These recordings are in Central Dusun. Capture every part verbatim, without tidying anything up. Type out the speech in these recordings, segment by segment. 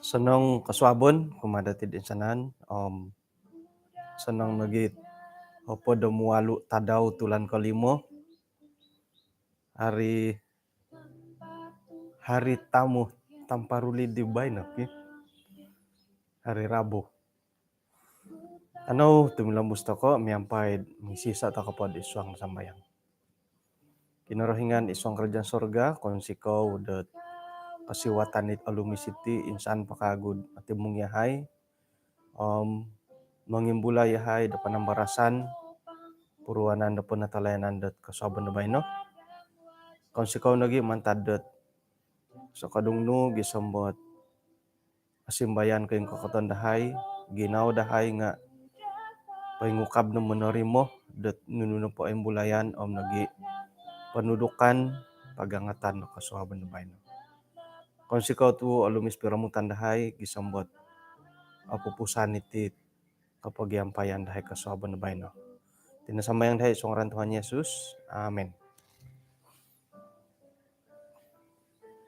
Osonong kosuabon kumaa dati toinsanan, om osonong nogi hopod om walu tadau tulan kolimo, hari, hari tamu tamparuli di baino, ki? Hari Rabu. Anou tumilombus toko miampai misiso toko po id suang sambayang. Kinorohingan id suang kerajaan sorga, kounsikou dot kosiwatan it olumis iti, insan po kagu dot otimung yahai om mongimbulai yahai do panambarasan puruanan do penatalayanan dot kosuabon do baino. Kounsikou nogi mantad dot sokodung nu gisom dot osimbayan koingkokoton dahai, ginawo dahai nga poingukab no monorimo dot nunu nopo imbulayan om nogi ponudukan pagangatan do kosuabon do baino. Kounsikou tu olumis piromutan dahai gisom dot opupusan iti kopogiampayan dahai kosuabon do baino. Iti no sambayang dahai id suang ngaran Tuhan Yesus. Amin.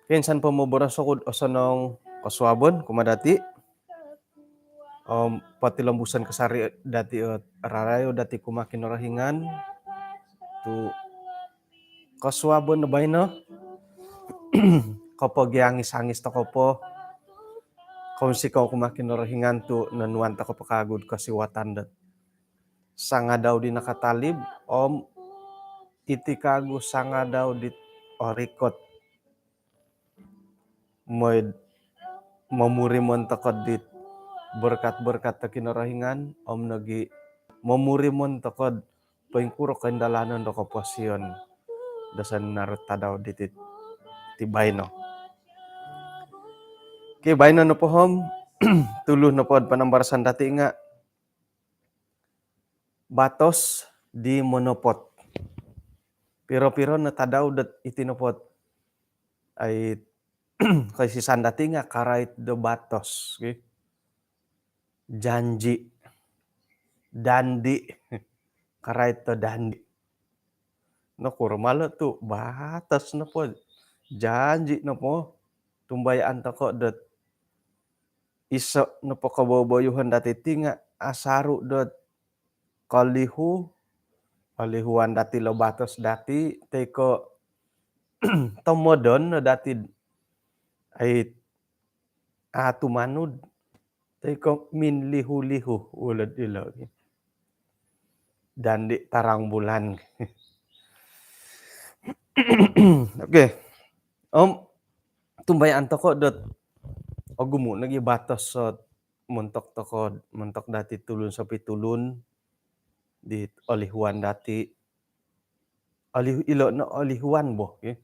Oke, insan po moboros oku dot osonong kosuabon kumaa dati om potilombuson kasari dati ot rarayo dati kumaa Kinorohingan tu kosuabon do baino. Kopogiangis-angis toko po, kounsikou kumaa Kinorohingan tu nonuan toko po kagu dot kosiwatan dot sangadau di nakatalib om iti kagu sangadau dit orikot. Mooi momurimon toko dit berkat-berkat do Kinorohingan om nogi momurimon toko dot poingkuro koindalanon do koposion do sonarut tadau diti, ti baino. Ki, baino nopo om tulu nopo dot panambarasan dati nga batos di monopot. Piro-piro no tadau dot iti nopo dot ai koisisan dati nga karait do batos, ki? Janji. Dandi. Karait do dandi. Nokuro malo tu batos nopo, janji nopo, tumbayaan toko dot iso nopo koboboyuhon dati ti nga asaru dot kolihu, olihuan dati lo batos dati, toi ko tomodon no dati ai atumanud, toi ko minlihu-lihu ulod ilo. Dandi tarang bulan. Oke. Om tumbayaan toko dot ogumu nogi batos dot montok toko, montok dati tulun sopi tulun di olihuan dati. Olih-, ilo no olihuan bo, ki?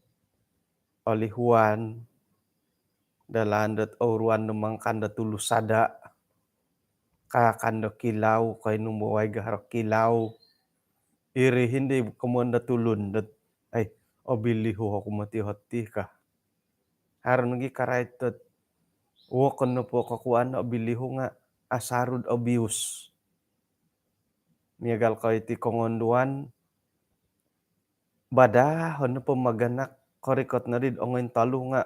Olihuan dalan dot ouruan do mangakan do tulu sada, kaakan do kilau, koinum bo waig haro kilau. Iri hindi komoyon do tulun dot ai obilihu oku moti hoti ka. Haro nogi karait dot wokon nopo kokuan obilihu nga asaru dot obius. Miagal ko iti kongonduan, badahon nopo maganak, korikot nodi dot ongointolu nga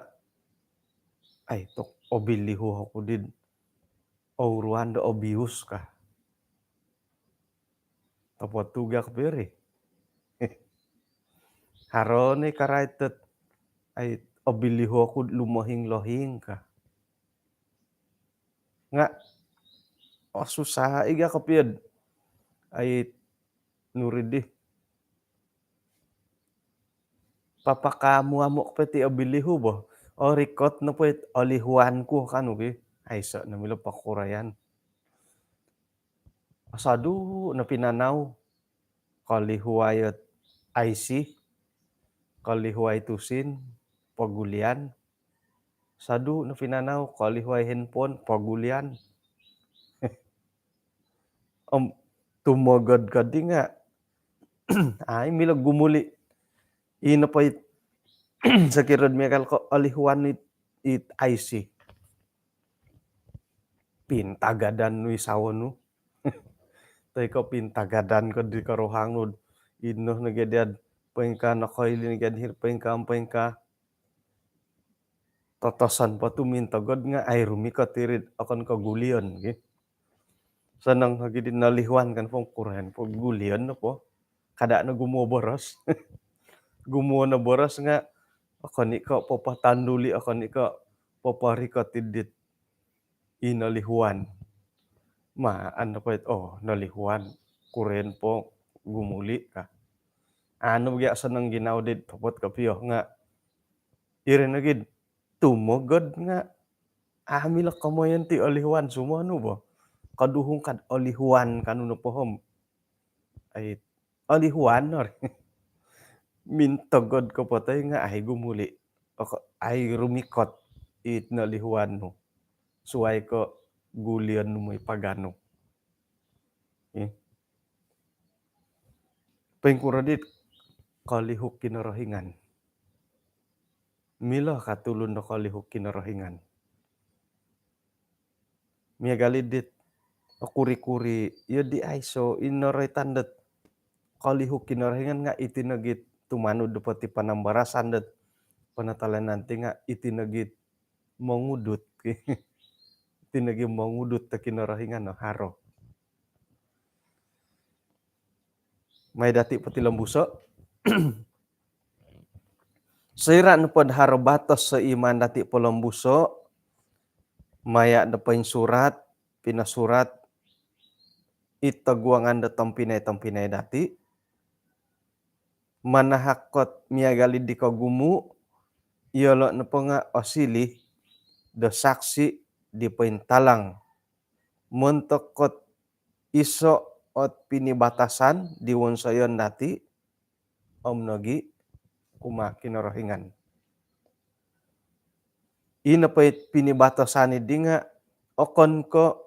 ai tok obilihu oku did ouruan do obius ka. Topot tu gia kopio iri. Haro no i karait dot ai obilihu oku dot lumohing-lohing ka. Nga osusa i gia kopio dot ai nuri di papakamu-amu kopio ti obilihu bo. Orikot nopo it olihuan ku kanu, ki? Aiso no milo pokurayan. Osodu no pinanau, kolihuai ot aisi, kolihuai tusin, pogulian. Osodu no pinanau, kolihuai handphone, pogulian. Om tumogod kodi nga ai milo gumuli. Ino po it sokiro dot miagal ko olihuan it, it aisi. Pintagadan nu i sawo nu. Toi ko pintagadan ko di koruhang nu. Ino nogi diad poingka nokoili nogi diad hir poingka, poingka. totoson po tu mintogod nga' ai rumikot iri'd okon ko' gulion gi. Sonong nogi di nolihuan kan po, kurohon po gulion nopo. Kada' no gumuo boros. Gumuo no boros nga' okon i' ko' popotonduli', okon i' ko' poporikot id dit i nolihuan. Maan nopo it, oh, nolihuan, kurohon po gumuli' ka. Anu gia sonong ginawo dit topot kopio nga' iri nogi'd tumogod nga' amu milo komoyon ti olihuan sumonu bo. Koduhung kad olihuan kanu nopo om. Ai, olihuan no ri. Mintogod ko po toi nga' ai gumuli'. Oko, ai rumikot it nolihuan nu. Suwai ko' gulion nu moi paganu. Ih. Poingkuro dit kolihuk Kinorohingan? Milo ka tulun do kolihuk Kinorohingan? Miagal i dit okuri-kuri, iyo di aiso i noroitan dot kolihuk Kinorohingan nga' iti nogi tumanud do poti panambarasan dot panatalanan ti nga' iti nogi mongudut. Iti nogi mongudut do Kinorohingan no haro. Mai dati potilombuso'. Soira' nopod haro batos so iman dati polombuso', maya' do poinsurat, pinosurat, it toguangan do tompinai-tompinai dati, manahak kot miagal i di kogumu', iyolo' nopo nga' osiliu do saksi' di pointalang. Montok kot iso' ot pinibatasan di wonsoyon dati, om nogi' kumaa Kinorohingan. Ino po it pinibatasan iddi nga' okon ko'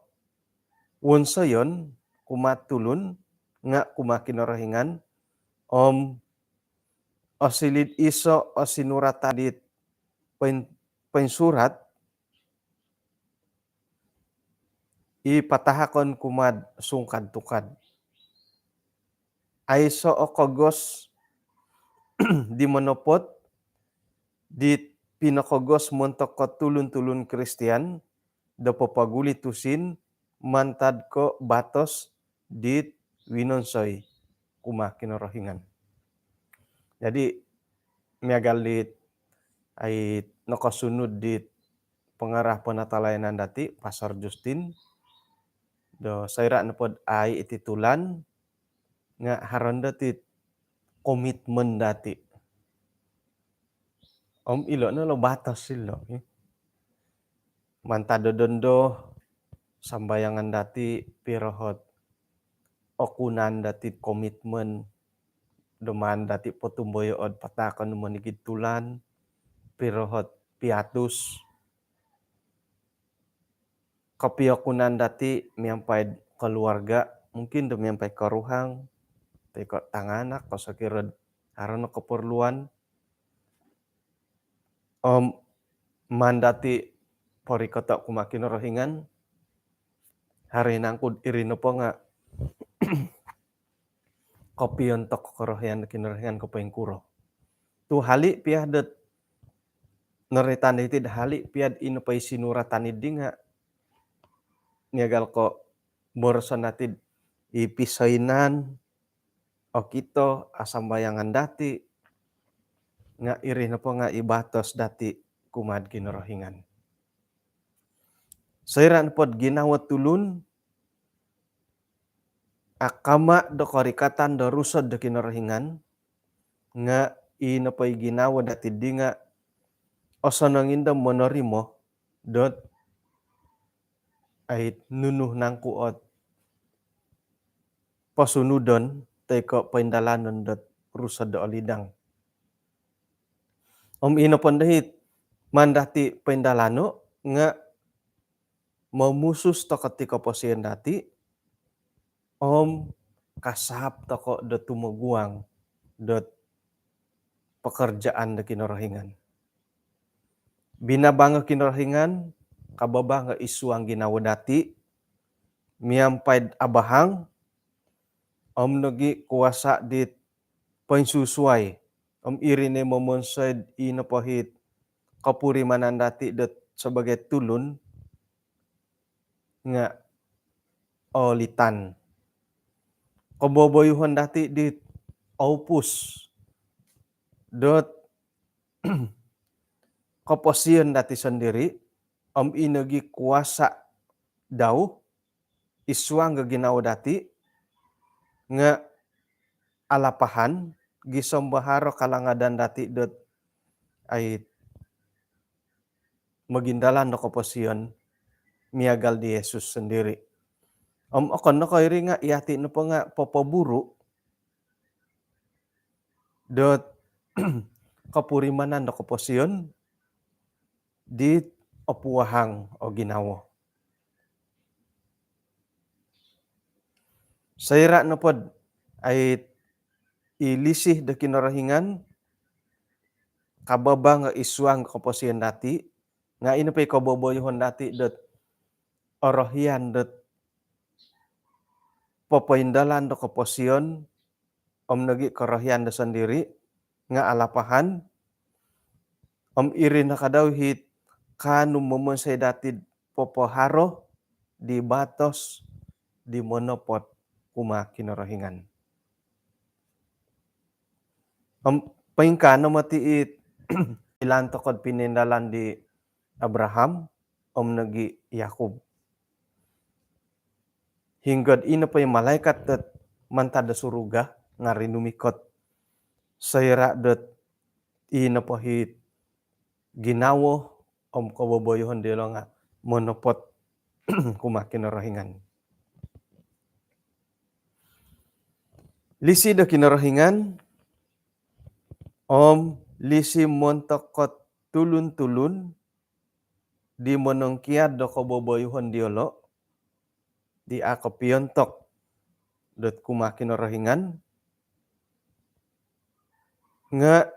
wonsoyon kumaa tulun nga' kumaa Kinorohingan, om osiliu'd iso' o sinuratan dit poin-, poinsurat, i patahakon kumaa'd sungkad-tukad. Aiso' o kogos di monopot dit pinokogos montok ko' tulun-tulun Kristian do popoguli' tusin mantad ko' batos dit winonsoi kumaa Kinorohingan. Jadi, miagal dit ai nokosunud dit pangarah panatalayanan dati, Pastor Justin, do soira' nopod ai iti tulan nga' haro no dati komitmen dati. Om ilo' no lo batos ilo', eh. Mantad do dondo sambayangan dati, piro hot okunan dati komitmen do maan dati potumboyoo'd patahakon do monikid tulan, piro hot piatus kopiokunan dati miampai'd koluarga', mungkin do miampai koruhang, toi ko' tanganak, ko' sokiro'd haro no koporluan. Om maan dati porikoto' kumaa Kinorohingan, haro i nangku'd iri nopo nga' kopiontok korohian do Kinorohingan ko' poingkuro. Tu hali' piya dot noroitan diti'd hali' piya'd ino po i sinuratan iddi nga' miagal ko' boroson dati'd i pisoinan, okito, asambayangan dati, nga' iri nopo nga' i batos dati kumaa'd Kinorohingan. Soira' nopod ginawo tulun akama' do korikatan do Rusod do Kinorohingan, nga' i nopo i ginawo dati ddi nga' osonong indo monorimo dot ai nunu nangku ot posunudon toi ko' poindalanon dot Rusod do Olidang. Om ino pondo hit maan dati poindalano' nga' momusus toko' ti koposion dati, om kasaap toko' do tumoguang dot pekerjaan do Kinorohingan. Binabang o Kinorohingan, kababang o id suang ginawo dati, miampai'd abahang, om nogi' kuasa' dit poinsusuai, om iri no momonsoi'd i nopo hit kopurimanan dati' dot sabagai tulun nga' oolitan. Koboboyuhon dati' dit oupus dot koposion dati' sondiri', om ino gi kuasa' dau id suang do ginawo dati' nga' alapahan gisom bo haro kalangadan dati' dot ai mogindalan do koposion miagal di Yesus sondiri'. Om okon no ko' iri nga' iyati' nopo nga' popoburu' dot kopurimanan do koposion dit opuahang o ginawo. Soira' nopod ai i lisi do Kinorohingan kababang id suang koposion dati', nga' ino po i koboboyuhon dati' dot orohian dot popoindalan do koposion om nogi' korohian do sondiri' nga' alapahan, om iri no kadau hit kaanu momonsoi dati'd popoharo di batos di monopot kumaa Kinorohingan. Om poingkaa no moti' it ilaan toko'd pinoindalan di Abraham om nogi' Yakub. Hinggod ino po i malaikat dot mantad do suruga nga' rinumikot soira' dot ino po hit ginawo om koboboyuhon diyolo' nga' monopot kumaa Kinorohingan. Lisi do Kinorohingan om lisi montok kot tulun-tulun di monongkiad do koboboyuhon diyolo' di a' kopiontok dot kumaa Kinorohingan nga'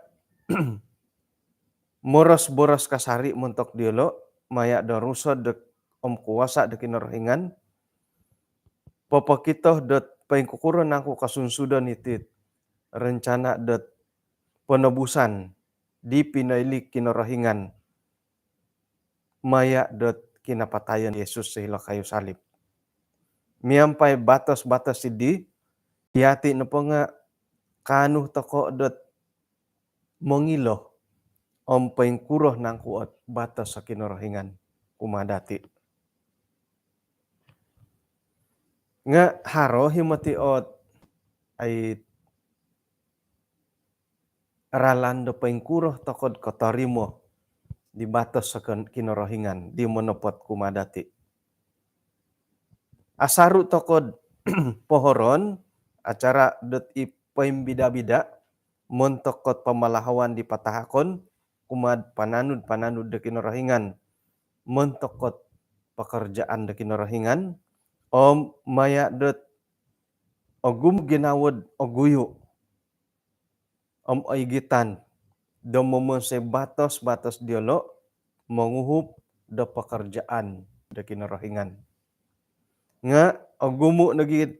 moros-boros kasari' montok diyolo' maya' do rusod do om kuasa' do Kinorohingan, popokito dot poingkukuro nangku' kosunsudon iti't rencana' dot ponobusan di pinoili' Kinorohingan maya' dot kinapatayon Yesus silo kayu salib. Miampai batos-batos iddi, iyati' nopo nga' kaanu toko' dot mongilo om poingkuro nangku' ot batos o Kinorohingan kumaa dati'. Nga' haro hi moti' ot ai ralan do poingkuro toko'd kotorimo di batos o Kinorohingan di monopot kumaa dati'. Asaru' toko'd pohoroon acara dot i poimbida-bida montok kot pamalahawan di patahakon kumaa'd pananud-pananud do Kinorohingan, montok kot pakarajaan do Kinorohingan om maya' dot ogumu' ginawo'd oguyu' om oigitan do momonsoi batos-batos diyolo' monguhup do pakarajaan do Kinorohingan. Nga' ogumu' nogi'd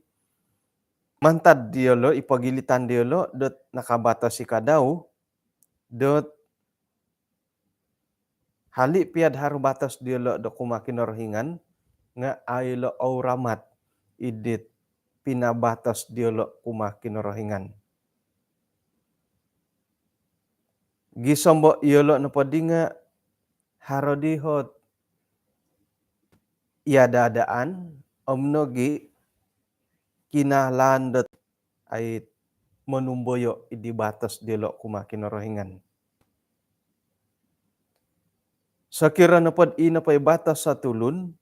mantad diyolo', i pogilitan diyolo' dot nakabatos i kadau dot hali' piya'd haro batos diyolo' do kumaa Kinorohingan nga' a' ilo' ouramat idit pinabatos diyolo' kumaa Kinorohingan. Gisom bo' iyolo' nopoddi nga' haro di hot iada-adaan om nogi' kinalaan dot ai monumboyo' iddi batos diyolo' kumaa Kinorohingan. Sokiro nopod ii nopo i batos o tulun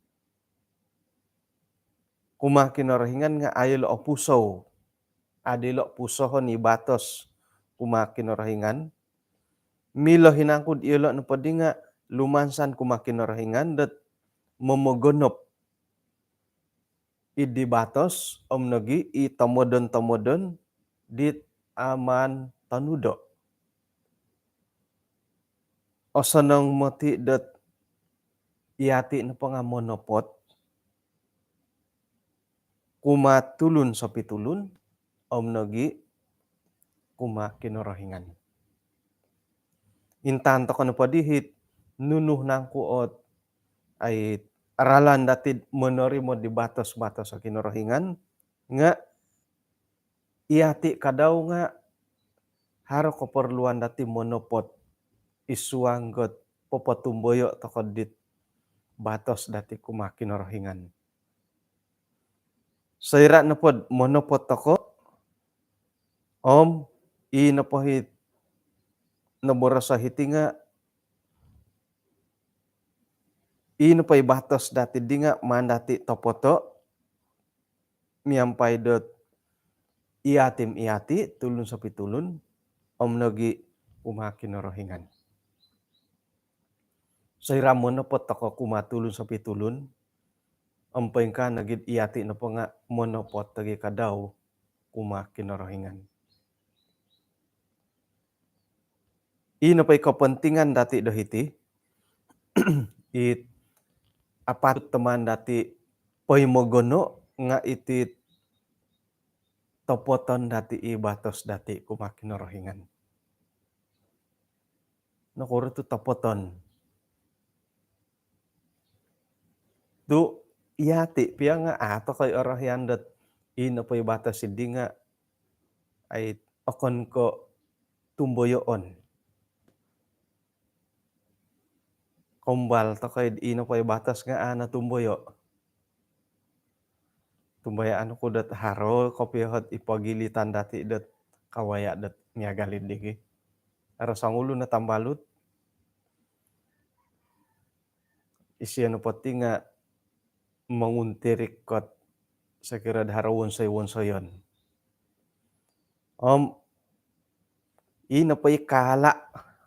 kumaa Kinorohingan nga' a' ilo' opusou, a' dilo' pusohon i batos kumaa Kinorohingan, milo hinangkud iyolo' nopoddi nga' lumansan kumaa Kinorohingan dot momogonop iddi batos om nogi' i tomodon-tomodon dit aman tonudo'. Osonong moti' dot iyati' nopo nga' monopot kumaa tulun sopitulun om nogi' kumaa Kinorohingan. Intaan toko' nopoddi hit nunu nangku ot ai ralan dati monorimo di batos-batos o Kinorohingan, nga iyati kadau nga haro keperluan dati monopot id suang dot popotumboyo toko dit batos dati kumaa Kinorohingan. Soira nopo do monopot toko, om i nopo it noboros o hiti nga, i nopo i batos dati di nga maan dati topoto miampai dot iyati om iyati, tulun sopitulun, om nogi kumaa Kinorohingan. Soira monopot toko kumaa tulun sopitulun, om poingkaa nogi iyati nopo nga monopot nogi kadau kumaa Kinorohingan. I nopo i kepentingan dati do hiti, it apatut do maan dati poimogono nga iti topoton dati i batos dati kumaa Kinorohingan. Nokuro tu topoton? Tu iyati pia nga a toko i orohian dot i nopo i batos di nga ai okon ko tumboyoon. Kombal toko i nopo i batos nga a no tumboyo. Tumbayaan ku dot haro kopio ot i pogilitan dati dot kawaya dot miagal di gi. Haro songulun o tambalut, isio nopo ti nga monguntirik ot sokiro do haro wonsoi-wonsoyon. Om i nopo i kala,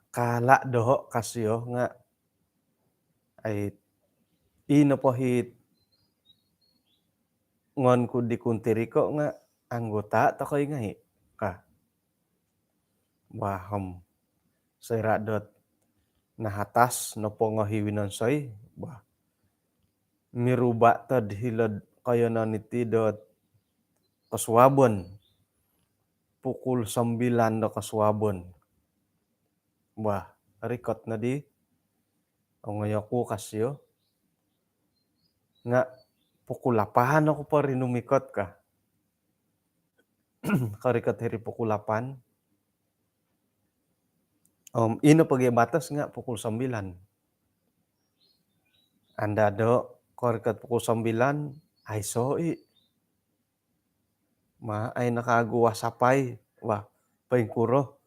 kala doho ka sio nga ai i nopo it ngon ku di kuntiriko nga anggota toko i ngai ka. Bah, om soira dot nahatas nopo ngohi winonsoi, bah, miruba tod hilo'd koiyonon iti dot kosuabon, pukul sembilan do kosuabon. Bah, rikot no di ongoyo ku ka sio. Nga pukul lapan oku po rinumikot ka. Korikot hiri pukul lapan. Om i nopo i batos nga pukul sembilan. Andado korikot pukul sembilan, aiso i. Ma, ai no kagu WhatsApp ai. Wah, poingkuro?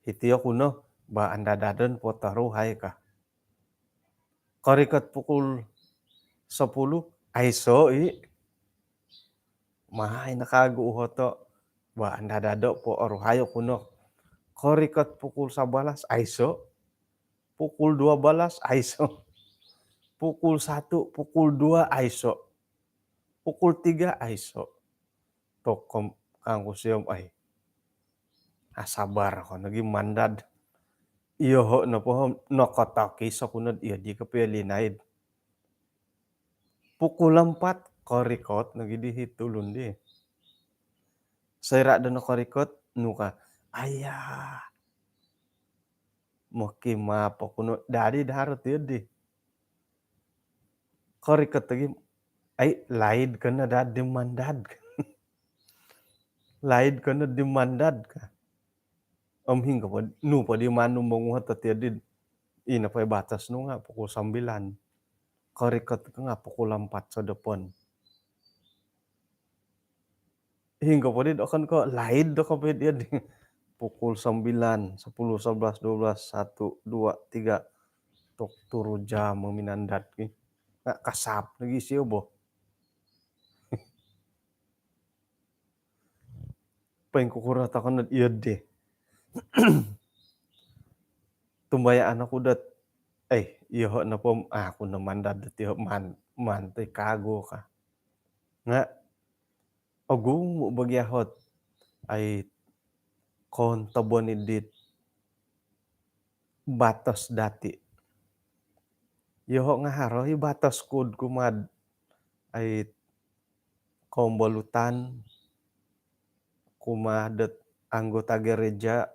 Hiti oku no. Bah, andadadon po toruhai ka. Korikot pukul sepuluh, aiso i. Ma, ai no kagu uhoto. Bah, andadado po oruhai oku no. Korikot pukul sebelas, aiso. Pukul dua belas, aiso. Pukul satu, pukul dua, aiso. Pukul tiga, aiso. Tokom kangku sio om ai, asabar ko nogi mandad. Iyoho nopo om nokotokis oku nod iyo di kopio linaid. Pukul empat, korikot nogi di it tulun di. Soira do nokorikot, nu ka, aya, mokimaap oku no, dadi do haro ti di. Korikot lagi, ai, laid ko no dadi mandad. Laid ko no di mandad ka. Om hinggo po, nu po di manu monguhot ti di, i nopo i batos nu nga pukul sembilan. Korikot ko nga pukul empat sodopon. Hinggo po di, okon ko laid do kopio di. Pukul sembilan, sepuluh, sebelas, dua belas, satu, dua, tiga. Tok turu jam maminandad ki. Nga kasap lagi sio bo. Poingkukuro toko nod iyo di. Tumbayaan oku dot, eh, iyoho nopo om, ah, aku no mandad dot iyo, man, mantoi kagu ka. Nga ogumu bo gia ot ai kontobon i dit batos dati. Iyoho nga haro i batos ku do kumaa dot ai kombolutan, kumaa dot anggota gereja,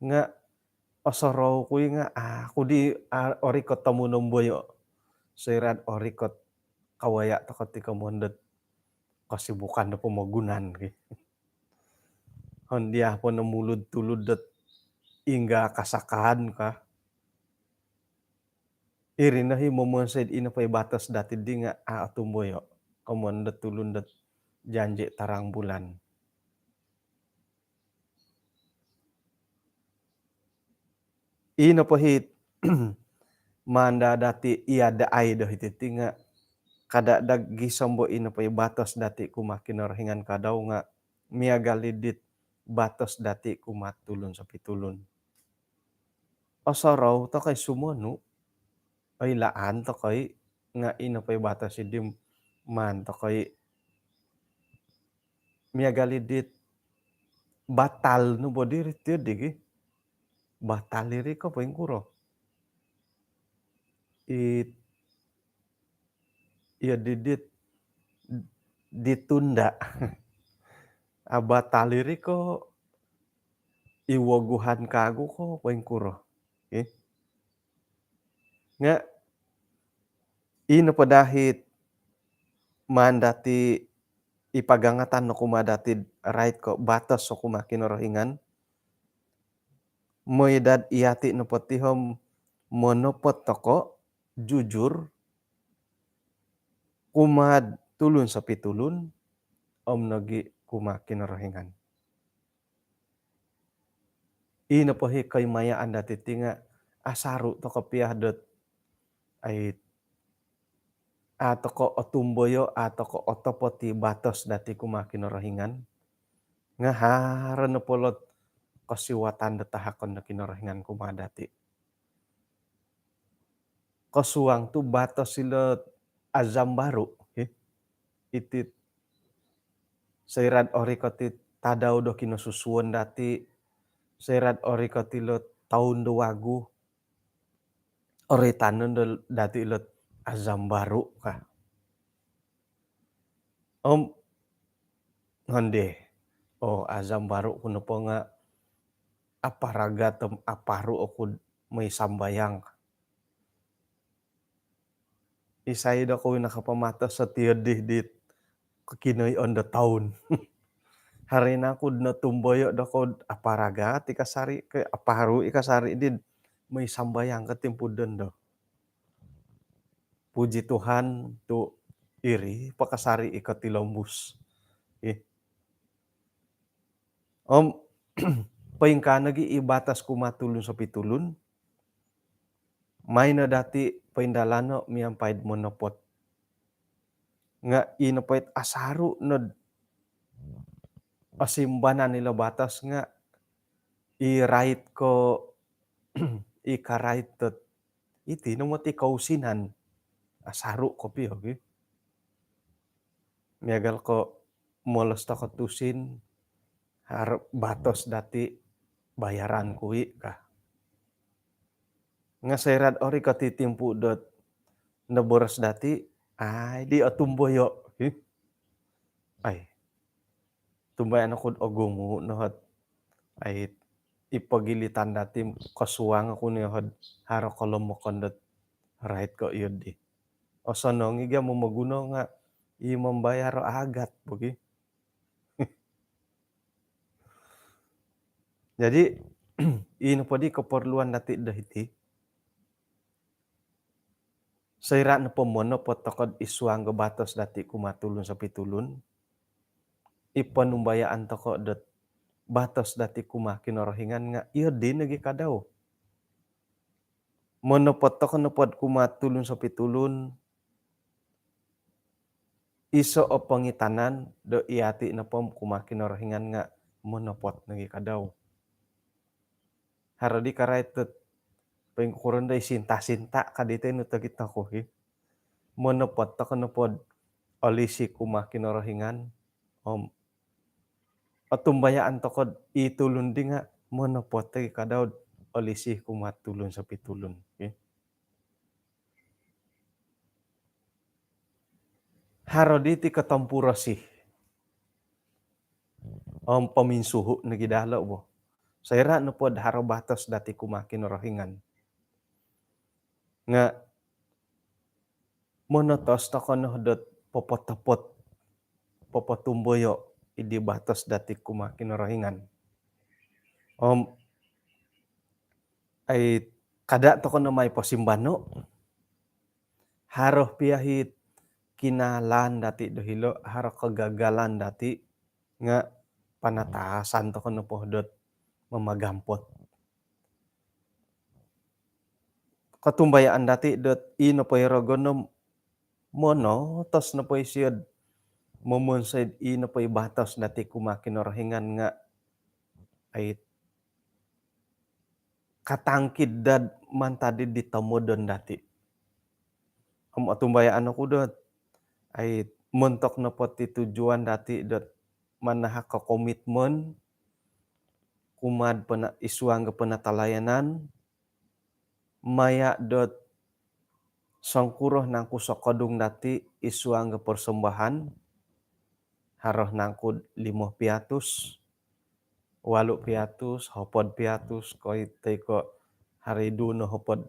nga Osorou ku i nga, ah, aku di, ah, orikot tomu nomboyo. Soira'd orikot kawaya toko ti komoyon dot kesibukan do pomogunan ki. Hondia po no mulud-tulud dot ingga kasakaan ka. Iri no hi momonsoi ino po i batos dati di nga a otumboyo. Komoyon dot tulun dot janji tarang bulan. Ino po hi manda dati iya da ai do hiti ti nga kada da gisom bo ino po i batos dati kumaa Kinorohingan kadau nga miagal i dit batos dati kumaa tulun sopitulun. Osorou toko i sumonu, oilaan toko i nga ino po i batos i di maan toko i miagal i dit batal no bo diri ti di ki. Batal iri ko poingkuro? I, iyo di dit ditunda. A batal iri ko iwoguhan kagu ko poingkuro? Eh? Nga ino po dahit maan dati i pagangatan no kumaa dati rait ko batos so kumaa Kinorohingan. Mooi dad iyati nopo ti om monopot toko jujur kumaa tulun sopitulun om nogi kumaa Kinorohingan. Ino po hi koimayaan dati ti nga asaru toko pia dot ai a toko otumboyo, a toko otopot i batos dati kumaa Kinorohingan. Nga haro nopo lot kosiwatan do tahakon do Kinorohingan kumaa dati. Kosuang tu batos ilo azam baru, eh. Iti soira'd orikot i tadau do kinosusuon dati, soira'd orikot ilo toun do wagu, oritanon do dati ilo azam baru ka. Om ngonde, oh, azam baru ku nopo nga aparagat om aparu oku mooi sambayang. Isai do kou i nakapamatos sotio di dit kokinoion do toun. Hari naku do notumboyo do kou aparagat i kasari ke aparu i kasari di mooi sambayang ko timpu dondo. Puji Tuhan tu iri po kasari i kotilombus. Ih. Om poingkaa nogi i batos kumaa tulun sopitulun, maai no dati poindalano miampai'd monopot. Nga ino po it asaru nod osimbanan ilo batos nga i rait ko i karait dot iti no moti kousinan. Asaru kopio gi. Miagal ko molos toko tusin, harap batos dati bayaran ku i ka. Nga soira'd orikot i timpu dot noboros dati, ai di otumboyo. Hi. Ai. Tumbayaan oku do ogumu no hot. Ai, i pogilitan dati kosuang oku ni hot haro kolomokon dot rait ko iyo di. Osonong i gia momoguno nga i mambayar agat bogi. Jadi ino po di keperluan dati do hiti. Soira nopo monopot toko id suang do batos dati kumaa tulun sopitulun, i ponumbayaan toko dot batos dati kumaa Kinorohingan nga iyo di nogi kadau. Monopot toko nopo do kumaa tulun sopitulun, iso o pongitanan do iyati nopo kumaa Kinorohingan nga monopot nogi kadau. Haro di karait dot poingkukuro do i sinta-sinta ka di tenu tokito ku hi. Monopot toko nopo do olisi kumaa Kinorohingan, om otumbayaan toko do i tulun di nga monopot nogi kadau do olisi kumaa tulun sopitulun hi. Haro di ti kotompurosi om pominsuhu nogi dalo bo. Soira' nopod haro batos dati' kumaa Kinorohingan nga' monotos toko' no dot popotopot, popotumboyo' iddi batos dati' kumaa Kinorohingan. Om ai kada' toko' no mai posimbano'. Haro piya hit kinaalaan dati' do hilo', haro kegagalan dati' nga' panatasan toko' nopo dot mamagampot. Kotumbayaan dati' dot i nopo i rogon no monotos nopo isio'd momonsoi'd i nopo i batos dati' kumaa Kinorohingan nga' ai katangkid dad mantad di tomodon dati'. Om otumbayaan oku dot ai montok nopo ti tujuan dati' dot manahak ko komitmen kumaa'd pena-, id suang do penatalayanan, maya' dot songkuro nangku sokodung dati' id suang do persembahan, haro nangku'd limo piatus, walu piatus, hopod piatus, koi toi ko' haro i duo no hopod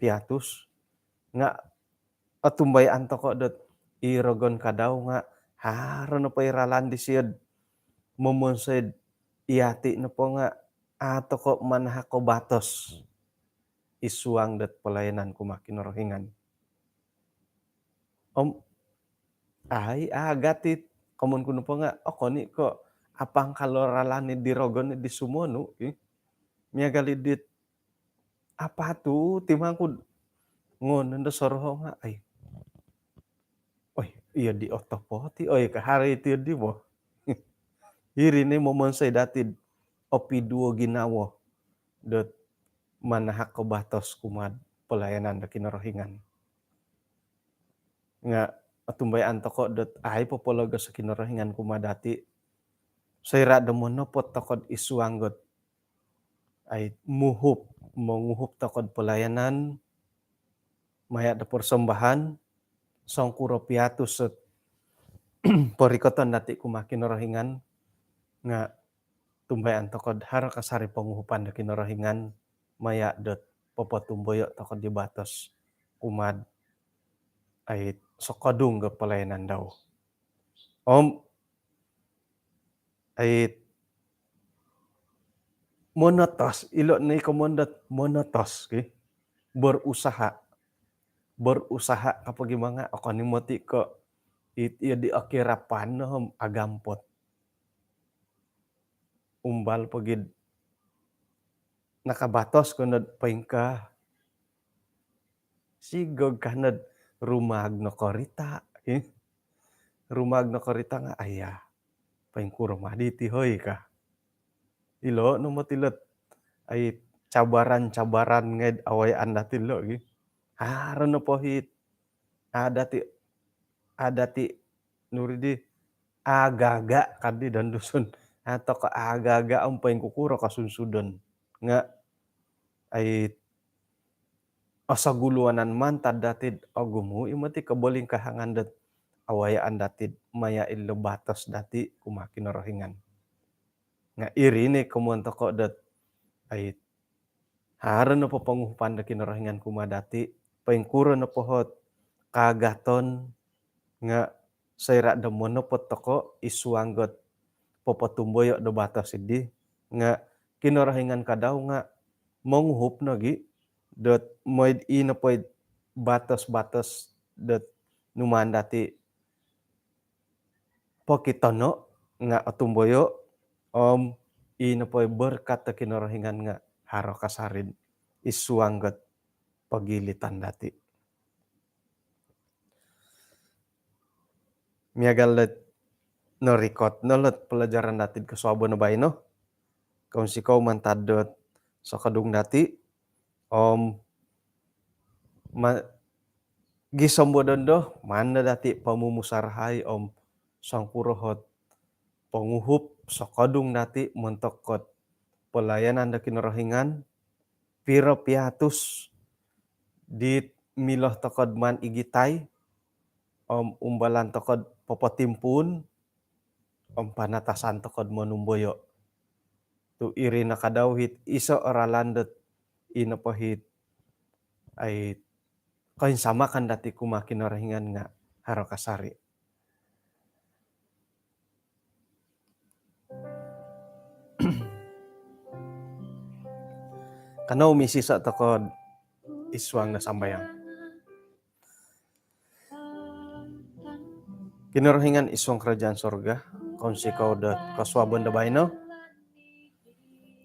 piatus. Nga' otumbayaan toko' dot i rogon kadau nga' haro nopo i ralan disio'd momonsoi'd iyati' nopo nga' a' toko' manahak ko batos id suang dot pelayanan kumaa Kinorohingan. Om ai agat it komon ku nopo nga' okon i' ko' apangkal o ralan di rogon di sumonu' i. Miagal i dit apa tu timangkud ngon nondo soroho' nga' ai. Oi, iyo di otopot i, oi, ka haro i tiyo di bo. Iri ni momonsoi dati'd opiduo ginawo dot manahak ko batos kumaa'd pelayanan do Kinorohingan. Nga' otumbayaan toko' dot ai popologos o Kinorohingan kumaa dati'. Soira' do monopot toko'd id suang dot ai muhup, monguhup toko'd pelayanan, maya' do persembahan, songkuro piatus ot porikoton dati' kumaa Kinorohingan, nga' tumbayaan toko'd haro kasari ponguhupan do Kinorohingan, maya' dot popotumboyo' toko'd di batos kumaa'd ai sokodung do pelayanan dau. Om ai monotos, ilo' no i komon dot monotos, ki. Berusaha. Berusaha ka pogi manga', okon i' moti' ko' it iyo di okirapan no om agampot. Umbal pogi'd nakabatos ko nod poingkaa. Sigog ka nod rumaag no korita', ki. Rumaag no korita' nga' aya, poingkuro ma diti hoi ka. Ilo' no moti' lot ai cabaran-cabaran ngai'd awayaan dati' lo' gi. Haro nopo hit a' dati', a' dati' nuri di agaga' kaddi don Dusun. A' toko' agaga' om poingkukuro kosunsudon. Nga' ai osoguluanan mantad dati'd ogumu' i' moti' kobolingkahangan dot awayaan dati'd maya' ilo batos dati' kumaa Kinorohingan. Nga' iri ni komoyon toko' dot ai haro nopo ponguhupan do Kinorohingan kumaa dati', poingkuro nopo hot kaagaton nga' soira' do monopot toko' id suang dot popotumboyo' do batos iddi, nga' Kinorohingan kadau nga' monguhup nogi' dot moi'd i nopo i'd batos-batos dot numaan dati' pokitono' nga' otumboyo', om i nopo i berkat do Kinorohingan nga' haro kasari'd id suang dot pogilitan dati'. Miagal dot norikot no lot pelajaran dati'd kosuabon baino. Kounsikou mantad dot sokodung dati', om ma-, gisom bo dondo, maan no dati' pomumusarahai om songkuro hot ponguhup sokodung dati' montok kot pelayanan do Kinorohingan, piro piatus dit milo toko'd maan igitai, om umbalan toko'd popotimpuun, om panatasan toko'd monumboyo'. Tu' iri no kadau it iso' o ralan dot ino po it ai koinsamakan dati' kumaa Kinorohingan nga' haro kasari'. Kanou misiso' toko'd id suang do sambayang. Kinorohingan id suang karajaan sorga, kounsikou dot kosuabon do baino.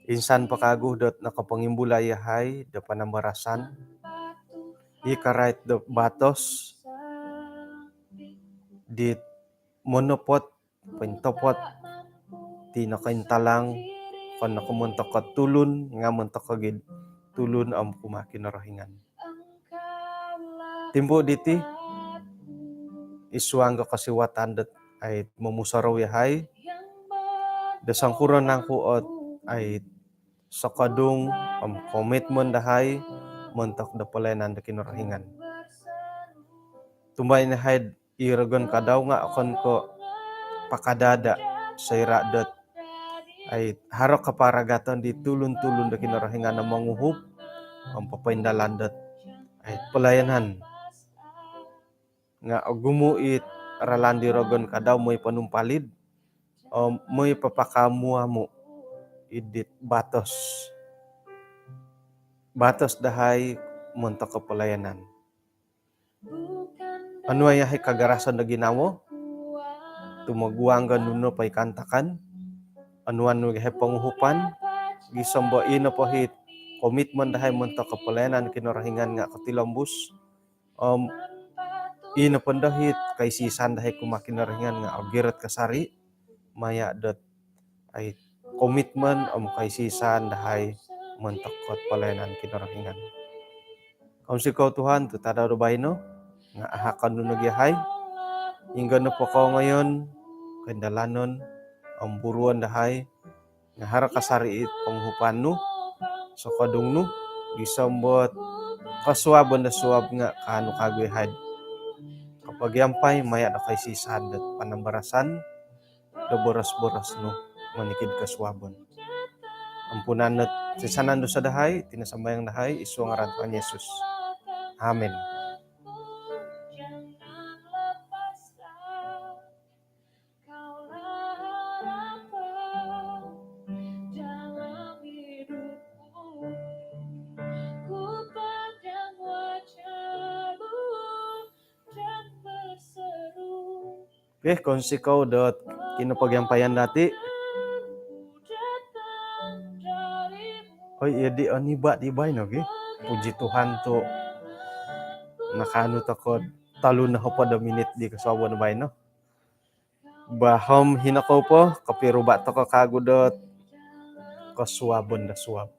Insan po kagu dot nokopongimbulai yahai do panambarasan i karait do batos dit monopot, pointopot ti nokointalang, okon no ko' montok ko' tulun, nga' montok ko' gid tulun om kumaa Kinorohingan. Timpu' diti, id suang do kosiwatan dot ai momusorou yahai do songkuro nangku' ot ai sokodung om komitmen dahai montok do palayanan do Kinorohingan. Tumbayaan yahai'd i rogon kadau nga' okon ko' pakadaada' soira' dot ai haro kaparagatan di tulun-tulun do Kinorohingan o monguhup om popoindalan dot ai palayanan. Nga' ogumu' it ralan di rogon kadau moi ponumpalid om moi papakaamu-amu' id dit batos, batos dahai montok ko' palayanan. Onuai yahai kagarasan do ginawo, tumoguang ga nunu po i kaantakan, onuan nu yahai ponguhupan, gisom bo ino po it komitmen dahai montok ko' palayanan Kinorohingan nga' kotilombus, om ino pondo it kaisisan dahai kumaa Kinorohingan nga' ogirot kasari', maya' dot ai komitmen om kaisisan dahai montok ko' palayanan Kinorohingan. Kounsikou Tuhan tu' tadau do baino nga' ahakon nu nogi yahai, ingga nopo koongoyon, koindalanon om buruon dahai nga' haro kasari' it ponguhupan nu, sokodung nu, gisom bo ot kosuabon do suab nga' kaanu kagu yahai'd kopogiampai maya' do kaisisan dot panambarasan do boros-boros nu monikid kosuabon. Ampunan no ot toinsanan dusa dahai, iti no sambayang dahai id suang ngaran Tuhan Yesus. Amin. Okey, kounsikou dot kinopogiampaian dati'. Oi, iyo di oniba' di baino gi. Puji Tuhan tu' nakaanu toko' tolu nohopod o minit di kosuabon baino. Bah om hino kou po, kopiruba' toko' kagu dot kosuabon do suab.